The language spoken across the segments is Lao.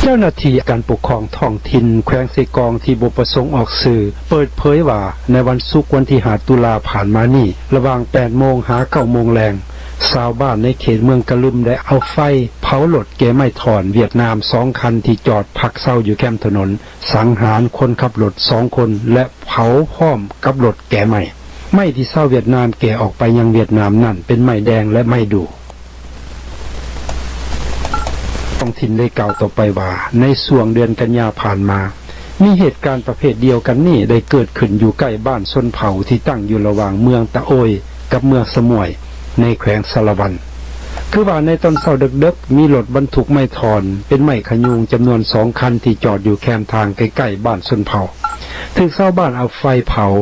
ເຈົ້າໜ້າທີ່ການປົກຄອງທ້ອງຖິ່ນແຂວງເຊກອງທີ່ບໍ່ປະສົງອອກຊື່ ເປີດເຜີຍວ່າ ໃນວັນສຸກວັນທີຫ້າຕຸລາຜ່ານມານີ້ ລະຫວ່າງແປດໂມງຫາເກົ້າໂມງແລງ ຊາວບ້ານໃນເຂດເມືອງກະລຶມໄດ້ເອົາໄຟເຜົາລົດແກ່ໄມ້ທ່ອນຫວຽດນາມສອງຄັນທີ່ຈອດພັກເຊົາຢູ່ແຄມຖະໜົນ, ສັງຫານຄົນຂັບລົດສອງຄົນ ແລະ ເຜົາພ້ອມກັບລົດແກ່ໄມ້. ໄມ້ທີ່ຊາວຫວຽດນາມແກ່ອອກໄປຍັງຫວຽດນາມນັ້ນເປັນໄມ້ແດງ ແລະ ໄມ້ດູ່. ທ້ອງຖິ່ນໄດ້ກ່າວຕໍ່ໄປວ່າ ໃນຊ່ວງເດືອນກັນຍາຜ່ານມາ ມີເຫດການປະເພດດຽວກັນນີ້ໄດ້ເກີດຂຶ້ນຢູ່ໃກ້ບ້ານຊົນເຜົ່າທີ່ຕັ້ງຢູ່ລະຫວ່າງເມືອງຕະໂອຍກັບເມືອງສະໝວຍ ໃນແຂວງສາລະວັນ. ຄືວ່າໃນຕອນເຊົ້າເດິກໆ ມີລົດບັນທຸກໄມ້ທ່ອນເປັນໄມ້ຂະຍູງຈຳນວນສອງຄັນທີ່ຈອດຢູ່ແຄມທາງໃກ້ໆບ້ານຊົນເຜົ່າ ຖືກຊາວບ້ານເອົາໄຟເຜົາ.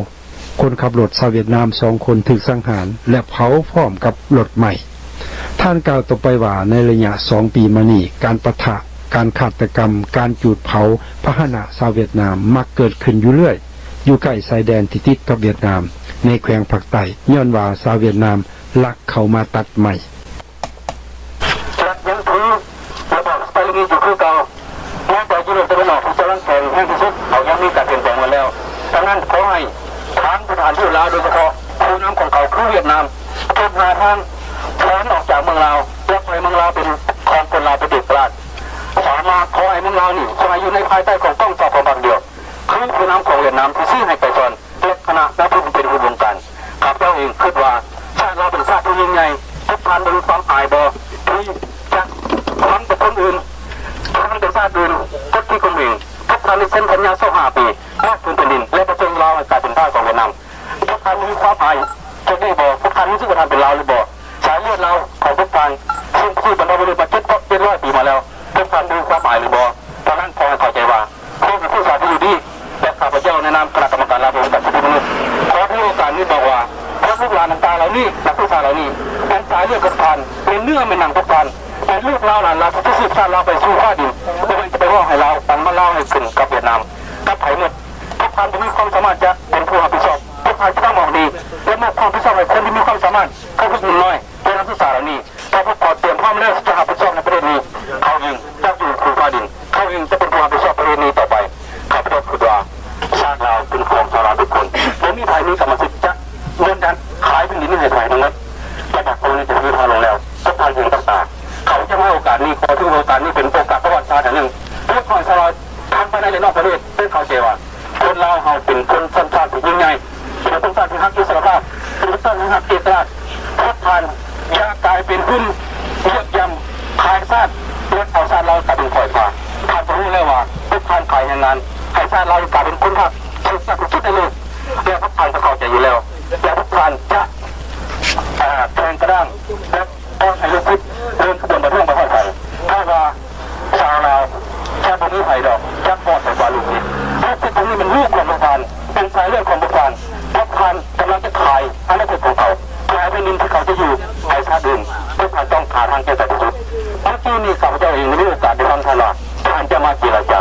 ຄົນຂັບລົດຊາວຫວຽດນາມສອງຄົນຖືກສັງຫານ ແລະ ເຜົາພ້ອມກັບລົດໄມ້. ທ່ານກ່າວຕໍ່ໄປວ່າ ໃນໄລຍະສອງປີມານີ້ ການປະທະ, ການຄາດຕະກຳ, ການຈູດເຜົາພາຫະນະຊາວຫວຽດນາມມັກເກີດຂຶ້ນຢູ່ເລື້ອຍ ຢູ່ໃກ້ຊາຍແດນທີ່ຕິດກັບຫວຽດນາມ ໃນແຂວງພາກໃຕ້ ຍ້ອນວ່າຊາວຫວຽດນາມລັກເຂົ້າມາຕັດໄມ້. ລັດຍັງຖືລະບອບສະຕາລີນຢູ່ຄືເກົ່າ. ແມ້ແຕ່ຢູ່ໂລກຕາເວັນອອກທີ່ຈະລັງແຂງແຮງທີ່ສຸດ ເຂົາຍັງມີການປ່ຽນແປງໝົດແລ້ວ. ດັ່ງນັ້ນ ຂໍໃຫ້ທາງສະຖານທູດລາວ ໂດຍສະເພາະຜູ້ນຳຂອງເຂົາຄືຫວຽດນາມ ຈົ່ງຫາທາງຖອນອອກຈາກເມືອງລາວ ແລະ ປ່ອຍເມືອງລາວເປັນຂອງຄົນລາວເປັນເອກະລາດ. ສາມາ ຂໍໃຫ້ເມືອງລາວນີ້ ຂໍໃຫ້ຢູ່ໃນພາຍໃຕ້ຂອງກອງທັບຂອງພັກດຽວ ຄືຜູ້ນຳຂອງຫວຽດນາມທີ່ຊີ້ໃຫ້ໄກສອນ ແລະ ຄະນະນາຍພົນເປັນຜູ້ບົງການ. ຂ້າພະເຈົ້າເອງຄິດວ່າຊາດລາວເປັນຊາດທີ່ຍິ່ງໃຫຍ່, ພວກທ່ານບໍ່ມີຄວາມອາຍບໍ່ ທີ່ຈະຟັງແຕ່ຄົນອື່ນ, ຟັງແຕ່ຊາດອື່ນກົດຂີ່ຂົ່ມເຫງ? ພວກທ່ານໄດ້ເຊັນສັນຍາຊາວຫ້າປີ ມອບຄືນແຜ່ນດິນ ແລະ ປະເຊີນລາວໃຫ້ກາຍເປັນທາດຂອງຫວຽດນາມ. ພວກທ່ານມີຄວາມອາຍຈຸດນີ້ບໍ່? ພວກທ່ານຮູ້ສຶກວ່າທ່ານເປັນລາວຫຼືບໍ່? ສາຍເລືອດລາວຂອງພວກທ່ານ ທີ່ບຳເພັນບຸນມາເຈັດ ເຈັດຮ້ອຍປີມາແລ້ວ, ພວກທ່ານມີຄວາມອາຍຫຼືບໍ່? ດັ່ງນັ້ນ ຂໍໃຫ້ເຂົ້າໃຈວ່າ ພວກນັກສຶກສາທີ່ຢູ່ດີ ແລະ ຂ້າພະເຈົ້າໃນນາມຄະນະກຳມະການລາວ ເພື່ອການສິດທິມະນຸດ ຂໍຖືໂອກາດນີ້ບອກວ່າ ພວກລູກຫຼານຕ່າງໆເຫຼົ່ານີ້ ນັກສຶກສາເຫຼົ່ານີ້ ແມ່ນສາຍເລືອດຂອງທ່ານ, ແມ່ນເນື້ອແມ່ນໜັງຂອງທ່ານ, ແມ່ນລູກລາວຫຼານລາວທີ່ຈະສືບຊາດລາວໄປສູ່ຟ້າດິນ, ບໍ່ແມ່ນຈະໄປເວົ້າໃຫ້ລາວ ກັນມາລາວໃຫ້ຂຶ້ນກັບຫວຽດນາມ ກັບໃຜໝົດ. ພວກທ່ານບໍ່ມີຄວາມສາມາດຈະເປັນຜູ້ຮັບຜິດຊອບ, ພວກທ່ານຈະຕ້ອງອອກໜີ ແລະ ມອບຄວາມຮັບຜິດຊອບໃຫ້ຄົນທີ່ມີຄວາມສາມາດ ເຂົາຄືໜຸ່ມນ້ອຍ ແລະ ນັກສຶກສາເຫຼົ່ານີ້. ຖ້າພວກເຂົາຕຽມພ້ອມແລ້ວທີ່ຈະຮັບຜິດຊອບໃນປະເທດນີ້, ເຂົາເອງຈະຢູ່ຄູ່ຟ້າດິນ, ເຂົາເອງຈະເປັນຜູ້ຮັບຜິດຊອບປະເທດນີ້ຕໍ່ໄປ. ຂ້າພະເຈົ້າຄິດວ່າຊາດລາວເປັນຂອງຊາວລາວທຸກຄົນ, ບໍ່ມີໃຜມີກຳມະສິດຈະເງິນດັນຂາຍແຜ່ນດິນນີ້ໃຫ້ໃຜທັງໝົດ. ແລະ ບາງຄົນນີ້ຈະຖືພາລົງແລ້ວ, ພວກທ່ານເຫັນກັບຕາ. ເຂົາຈະໃຫ້ໂອກາດນີ້, ຂໍຖືໂອກາດນີ້ເປັນໂອກາດປະຫວັດສາດອັນໜຶ່ງ ເພື່ອຂໍໃຫ້ຊາວລາວທັງພາຍໃນ ແລະ ນອກປະເທດ ໄດ້ເຂົ້າໃຈວ່າ ຄົນລາວເຮົາເປັນຊົນຊັ້ນຊາດທີ່ຍິ່ງໃຫຍ່, ເປັນຊົນຊັ້ນຊາດທີ່ຮັກອິດສະຫຼະພາບ, ເປັນຊົນຊັ້ນຊາດທີ່ຮັກເອກະລາດ. ພວກທ່ານຢ່າກາຍເປັນທຶນຢຽບຢ່ຳຂາຍຊາດ ແລະ ເອົາຊາດລາວກາຍເປັນຂອຍປາ. ທ່ານກໍຮູ້ແລ້ວວ່າ ພວກທ່ານຂາຍແຮງງານໃຫ້ຊາດລາວກາຍເປັນຄົນທີ່ຖືກຈັບທີ່ສຸດໃນໂລກ ແລະ ພວກທ່ານກໍເຂົ້າໃຈຢູ່ແລ້ວ ແລະ ພວກທ່ານຈະ ເອີ ແຂງກະດ້າງ ແລະ ຕ້ອງໃຫ້ລູກສິດເດີນຂະບວນປະທ້ວງໄປຮອດໃສ. ຖ້າວ່າຊາວລາວຈະບໍ່ມີໃຜດອກຈະຮອດໄປກວ່າລູກສິດ. ລູກສິດພວກນີ້ແມ່ນລູກຂອງພວກທ່ານ, ເປັນສາຍເລືອດຂອງພວກທ່ານ. ພວກທ່ານກຳລັງຈະຂາຍອະນາຄົດຂອງເຂົາ, ຂາຍແຜ່ນດິນທີ່ເຂົາຈະຢູ່ໃຫ້ຊາດອື່ນ. ພວກທ່ານຕ້ອງຫາທາງແກ້ໄຂທີ່ສຸດ. ເມື່ອກີ້ນີ້ຂ້າພະເຈົ້າເອງໄດ້ມີໂອກາດໄດ້ຟັງທ່ານວ່າ ທ່ານຈະມາເຈລະຈາ.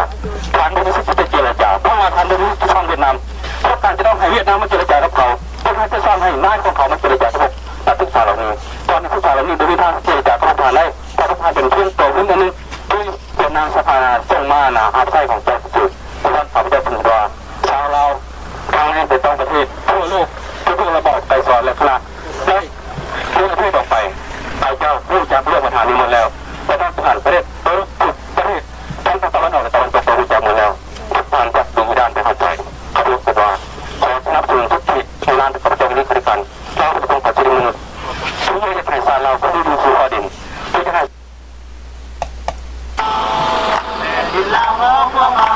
ທ່ານບໍ່ມີສິດທີ່ຈະເຈລະຈາ, ເພາະວ່າທ່ານບໍ່ມີສິດທີ່ຟັງຫວຽດນາມ. ພວກທ່ານຈະຕ້ອງໃຫ້ຫວຽດນາມມາເຈລະຈາກັບເຂົາ. ພວກທ່ານຈະສອນໃຫ້ນາຍຂອງເຂົາມາເຈລະຈາກັບພວກນັກສຶກສາເຫຼົ່ານີ້. ຕອນນີ້ນັກສຶກສາເຫຼົ່ານີ້ບໍ່ມີທາງເຈລະຈາກັບພວກທ່ານໄດ້. ເພາະພວກທ່ານເປັນພຽງໂຕເງິນອັນໜຶ່ງທີ່ເປັນນາງສະພາສົ່ງມາໜ້າອາໄສຂອງເຈົ້າຊື່. ດັ່ງນັ້ນ ຂ້າພະເຈົ້າຈຶ່ງວ່າ ຊາວລາວທາງໃນແລະຕ່າງປະເທດທົ່ວໂລກ ທຸກໆລະບອບໄກສອນ ແລະ ຄະນະໄດ້ລົງປະເທດອອກໄປ. ຂ້າພະເຈົ້າຮູ້ຈັກເລື່ອງບັນຫານີ້ໝົດແລ້ວ. ແຕ່ທາງປະທານປະເທດ ທຸກປະເທດ ທັງທາງຕາເວັນອອກ ແລະ ຕາເວັນຕົກ ກໍຮູ້ຈັກໝົດແລ້ວ. ພວກທ່ານຈະຢູ່ດ້ານປະຊາທິປະໄຕ. ຂ້າພະເຈົ້າຄິດວ່າ ຂໍສະໜັບສະໜູນທຸກທິດໃນນາມທີ່ຂ້າພະເຈົ້າມີໃນການ ເຈົ້າກໍຕ້ອງປະຕິບັດມະນຸດ ທີ່ຢາກໃຫ້ຊາດລາວຄົນດີຢູ່ສູ່ຟ້າດິນ ທີ່ຈະໃຫ້ ແຜ່ນດິນລາວຂອງພວກເຮົາ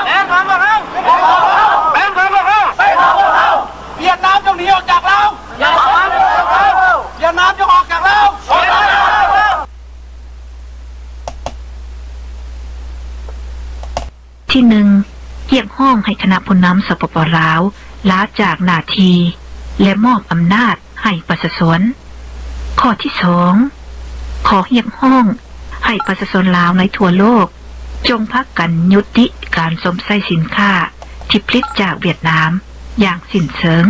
ແມ່ນຂອງພວກເຮົາ ແມ່ນຂອງພວກເຮົາ ແມ່ນຂອງພວກເຮົາ ຫວຽດນາມຈົ່ງໜີອອກຈາກລາວ ຫວຽດນາມຈົ່ງອອກຈາກລາວ. ທີໜຶ່ງ ຮຽກຮ້ອງໃຫ້ຄະນະຜູ້ນຳ ສປປ ລາວ ລາຈາກໜ້າທີ່ ແລະ ມອບອຳນາດໃຫ້ປະຊາຊົນ. ຂໍ້ທີສອງ ຂໍຮຽກຮ້ອງໃຫ້ປະຊາຊົນລາວໃນທົ່ວໂລກ ຈົ່ງພາກັນຍຸຕິການຊົມໃຊ້ສິນຄ້າທີ່ຜະລິດຈາກຫວຽດນາມຢ່າງສິ້ນເຊີງ.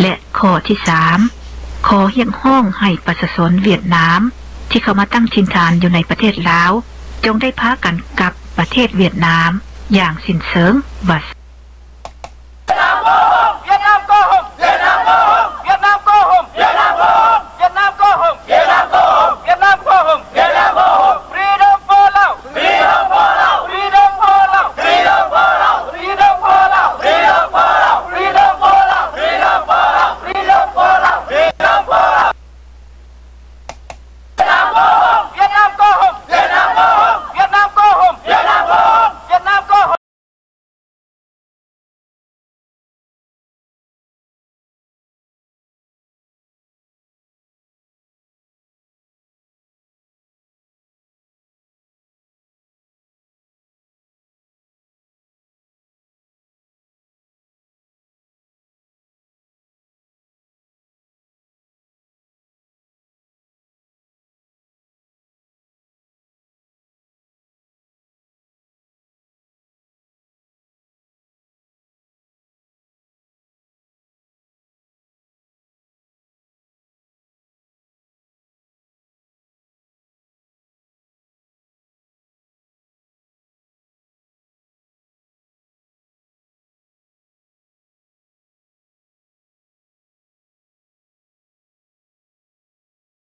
ແລະ ຂໍ້ທີສາມ ຂໍຮຽກຮ້ອງໃຫ້ປະຊາຊົນຫວຽດນາມ ທີ່ເຂົ້າມາຕັ້ງຖິ່ນຖານຢູ່ໃນປະເທດລາວ ຈົ່ງໄດ້ພາກັນກັບປະເທດຫວຽດນາມ ຢ່າງສິ້ນເຊີງວ່າ